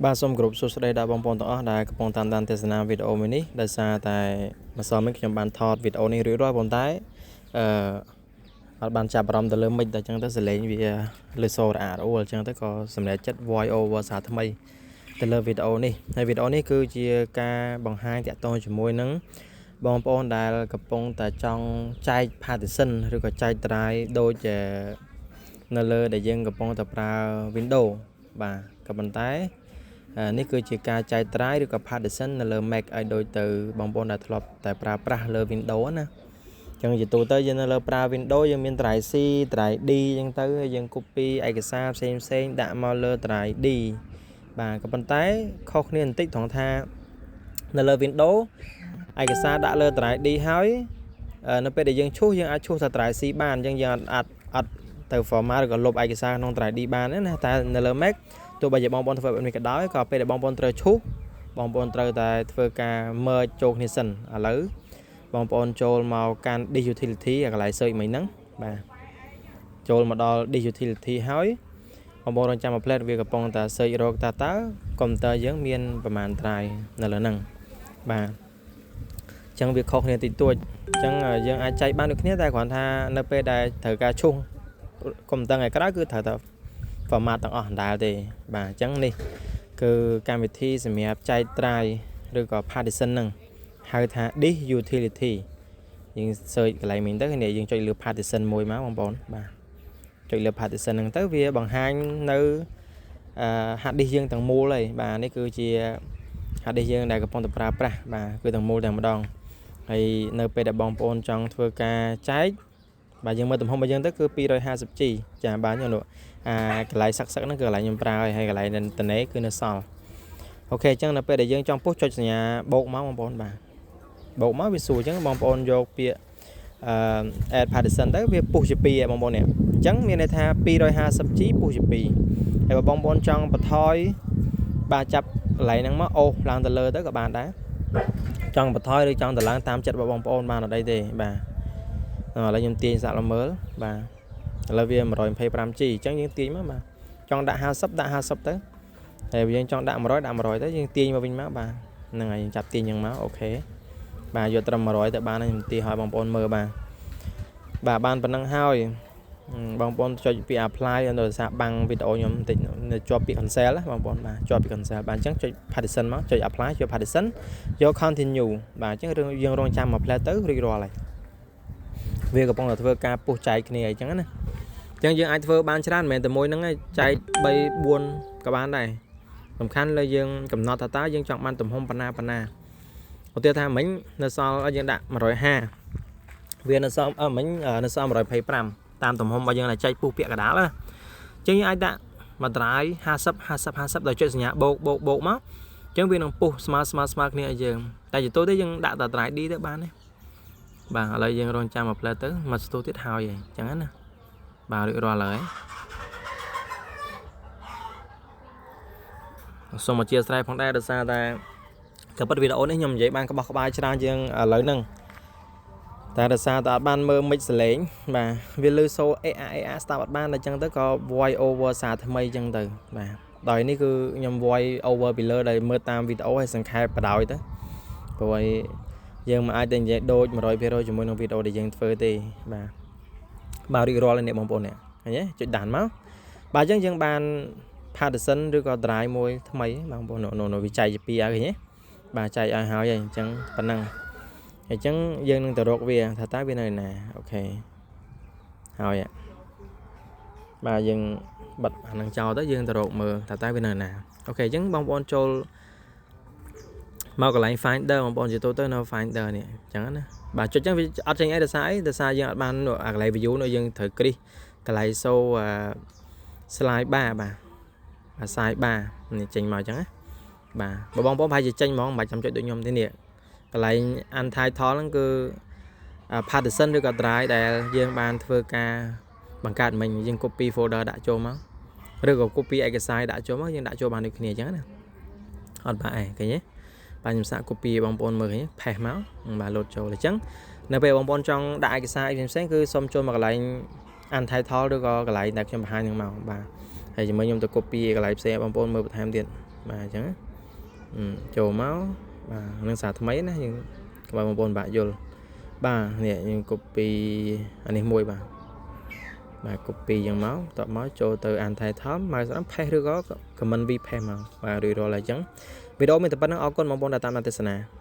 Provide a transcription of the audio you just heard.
បាទសូមគោរពសួស្តីដល់បងប្អូនទាំងអស់ដែលកំពុងតាមដានទស្សនាវីដេអូមួយនេះដោយសារតែម្សិលមិញខ្ញុំបានថតវីដេអូនេះរួចរាល់ប៉ុន្តែអឺអត់បានចាប់អារម្មណ៍ទៅលើមិចតែអញ្ចឹងទៅសលេងវាលើសូរអារអួលអញ្ចឹងទៅក៏សម្រេចចិត្ត voice over សារថ្មីទៅលើវីដេអូនេះហើយវីដេអូនេះគឺជាការបង្ហាញតាក់ទងជាមួយនឹងបងប្អូនដែលកំពុងតែចង់ចែក partition ឬក៏ចែក drive ដូចនៅលើដែលយើងកំពុងតែប្រើ Windows បាទក៏ប៉ុន្តែនេះគឺជាការចែក drive ឬក៏ partition នៅលើ Mac ឲ្យដូចទៅបងប្អូនដែលធ្លាប់តែប្រើប្រាស់លើ Windows ណាអញ្ចឹងជាទូទៅយើងនៅលើប្រើ Windows យើងមាន drive C drive D អញ្ចឹងទៅហើយយើង copy ឯកសារផ្សេងផ្សេងដាក់មកលើ drive D បាទក៏ប៉ុន្តែខុសគ្នាបន្តិចត្រង់ថានៅលើ Windows ឯកសារដាក់លើ drive D ហើយនៅពេលដែលយើងឈូសយើងអាចឈូសតែ drive C បានអញ្ចឹងយើងអត់ទៅ format ឬក៏លុបឯកសារក្នុង drive D បានទេណាតែនៅលើ Mac ទោះបីជាបងប្អូនធ្វើបែបនេះក៏ដោយក៏ពេលដែលបងប្អូនត្រូវឈូសបងប្អូនត្រូវតែធ្វើការ merge ចូលគ្នាសិនឥឡូវបងប្អូនចូលមកកាន់ disk utility កន្លែង search មិញហ្នឹងបាទចូលមកដល់ disk utility ហើយបងប្អូនរងចាំមួយភ្លែតវាកំពុងតែ search រកតើតើកុំព្យូទ័រយើងមានប្រមាណ drive នៅលើហ្នឹងបាទអញ្ចឹងវាខុសគ្នាតិចតួចអញ្ចឹងយើងអាចចែកបានដូចគ្នាតែគ្រាន់ថានៅពេលដែលត្រូវការឈូសកុំព្យូទ័រថ្ងៃក្រោយគឺត្រូវតែ format ទាំងអស់ដដែលទេបាទអញ្ចឹងនេះគឺកម្មវិធីសម្រាប់ចែក drive ឬក៏ partition ហ្នឹងហៅថា disk utility យើង search កន្លែងមិញទៅនេះយើងចុចលើ partition មួយមកបងប្អូនបាទចុចលើ partition ហ្នឹងទៅវាបង្ហាញនៅអឺ hard disk យើងទាំងមូលហើយបាទនេះគឺជា hard disk យើងដែលកំពុងតែប្រើប្រាស់បាទគឺទាំងមូលតែម្ដងហើយនៅពេលដែលបងប្អូនចង់ធ្វើការចែកបាទយើងមើលទំហំរបស់យើងទៅគឺ 250G ចាបាទខ្ញុំនោះអាកន្លែងសឹកសឹកហ្នឹងគឺកន្លែងខ្ញុំប្រើហើយហើយកន្លែងតនេគឺនៅសល់OK អញ្ចឹងនៅពេលដែលយើងចង់ពុះចុចសញ្ញាបូកមកបងប្អូនបាទបូកមកវាសួរអញ្ចឹងបងប្អូនយកពាក្យអឺ add partition ទៅវាពុះជា2ឯងបងប្អូននេះអញ្ចឹងមានន័យថា 250G ពុះជា2ហើយបើបងប្អូនចង់បន្ថយបាទចាប់កន្លែងហ្នឹងមកអូសឡើងទៅលើទៅក៏បានដែរចង់បន្ថយឬចង់តម្លើងតាមចិត្តរបស់បងប្អូនបានអត់អីទេបាទឥឡូវខ្ញុំទាញសាក់លមើលបាទឥឡូវវា 125G អញ្ចឹងយើងទាញមកបាទចង់ដាក់50ដាក់50ទៅហើយយើងចង់ដាក់100ដាក់100ទៅយើងទាញមកវិញមកបាទហ្នឹងហើយយើងចាប់ទាញយ៉ាងមក OK បាទយកត្រឹម100ទៅបានហើយខ្ញុំទាញឲ្យបងប្អូនមើលបាទបាទបានប៉ុណ្ណឹងហើយបងប្អូនចុចពី apply នៅសារបាំងវីដេអូខ្ញុំបន្តិចនៅជាប់ពី cancel ណាបងប្អូនបាទជាប់ពី cancel បាទអញ្ចឹងចុច partition មកចុច apply ចុច partition យក continue បាទអញ្ចឹងរឿងយើងរងចាំមួយភ្លែតទៅរួចរាល់ហើយវាកំពុងតែធ្វើការពុះចែកគ្នាអីចឹងណាអញ្ចឹងយើងអាចធ្វើបានច្រើនមិនមែនតែមួយហ្នឹងទេចែក3 4ក៏បានដែរសំខាន់លើយើងកំណត់ថាតើយើងចង់បានទំហំប៉ុណ្ណាប៉ុណ្ណាឧទាហរណ៍ថាមិញនៅសល់យើងដាក់150វានៅសល់មិញនៅសល់125តាមទំហំរបស់យើងដែលចែកពុះពាក់កណ្ដាលណាអញ្ចឹងយើងអាចដាក់មួយ drive 50 50 50ដោយចុចសញ្ញាបូកបូកបូកមកអញ្ចឹងវានឹងពុះស្មើស្មើស្មើគ្នាឲ្យយើងតែជាទូទៅយើងដាក់តែ drive D ទៅបានទេបាទឥឡូវយើងរងចាំមួយភ្លែតទៅមួយស្ទុះទៀតហើយអញ្ចឹងណាបាទរួចរាល់ហើយសូមអធិស្ឋានផងដែរដោយសារតែក៏ពិតវីដេអូនេះខ្ញុំនិយាយបានក្បោះក្បាយច្រើនជាងឥឡូវហ្នឹងតែដោយសារតែអត់បានមើលមិចសលេងបាទវាលឺសូអេអាអេអាស្ដាប់អត់បានតែអញ្ចឹងទៅក៏ voice over សារថ្មីអញ្ចឹងទៅបាទដោយនេះគឺខ្ញុំ voice over ពីលើដែលមើលតាមវីដេអូឲ្យសង្ខេបបដោយទៅព្រោះឲ្យយើងមិនអាចតែនិយាយដូច100%ជាមួយនឹងវីដេអូដែលយើងធ្វើទេបាទបាទរួចរាល់ហើយនេះបងប្អូននេះឃើញទេចុចដានមកបាទអញ្ចឹងយើងបាន partition ឬក៏ drive មួយថ្មីបងប្អូននៅវាចែកជាពីរហើយឃើញទេបាទចែកឲ្យហើយអញ្ចឹងប៉ុណ្ណឹងអញ្ចឹងយើងនឹងទៅរកវាថាតើវានៅណាOK ហើយបាទយើងបិទអានឹងចោលទៅយើងទៅរកមើលថាតើវានៅណាOK អញ្ចឹងបងប្អូនចូលមកកន្លែង Finder បងប្អូនជាទូទៅនៅ Finder នេះអញ្ចឹងណាបាទចុចអញ្ចឹងវាអត់ចេញអីដោយសារអីដោយសារយើងអត់បានអាកន្លែង view នោះយើងត្រូវគ្រីសកន្លែង show slide bar បាទអា side bar នេះចេញមកអញ្ចឹងណាបាទបើបងប្អូនប្រហែលជាចេញហ្មងមិនបាច់ចាំចុចដូចខ្ញុំទេនេះកន្លែង untitled ហ្នឹងគឺ partition ឬក៏ drive ដែលយើងបានធ្វើការបង្កើតមិញយើង copy folder ដាក់ចូលមកឬក៏ copy ឯកសារដាក់ចូលមកយើងដាក់ចូលបានដូចគ្នាអញ្ចឹងណាអត់បាក់ឯងឃើញទេបាទខ្ញុំសាក copy បងប្អូនមើលឃើញ paste មកបាទលោតចូលអញ្ចឹងនៅពេលបងប្អូនចង់ដាក់ឯកសារអីផ្សេងៗគឺសូមចូលមកកន្លែង untitled ឬក៏កន្លែងដែលខ្ញុំបង្ហាញនឹងមកបាទហើយជាមួយខ្ញុំទៅ copy កន្លែងផ្សេងឲ្យបងប្អូនមើលបន្ថែមទៀត បាទអញ្ចឹងចូលមកបាទនឹងសារថ្មីណាយើងកុំឲ្យបងប្អូនបាក់យល់បាទនេះយើង copy អានេះមួយបាទបាទ copy យ៉ាងមកតបមកចូលទៅ untitled មកស្ដាំ paste ឬក៏ command V paste មកបាទរួចរាល់ហើយអញ្ចឹងវីដេអូមានតែប៉ុណ្្នឹងអរគុណបងប្អូនដែលតាមដានទស្សនា។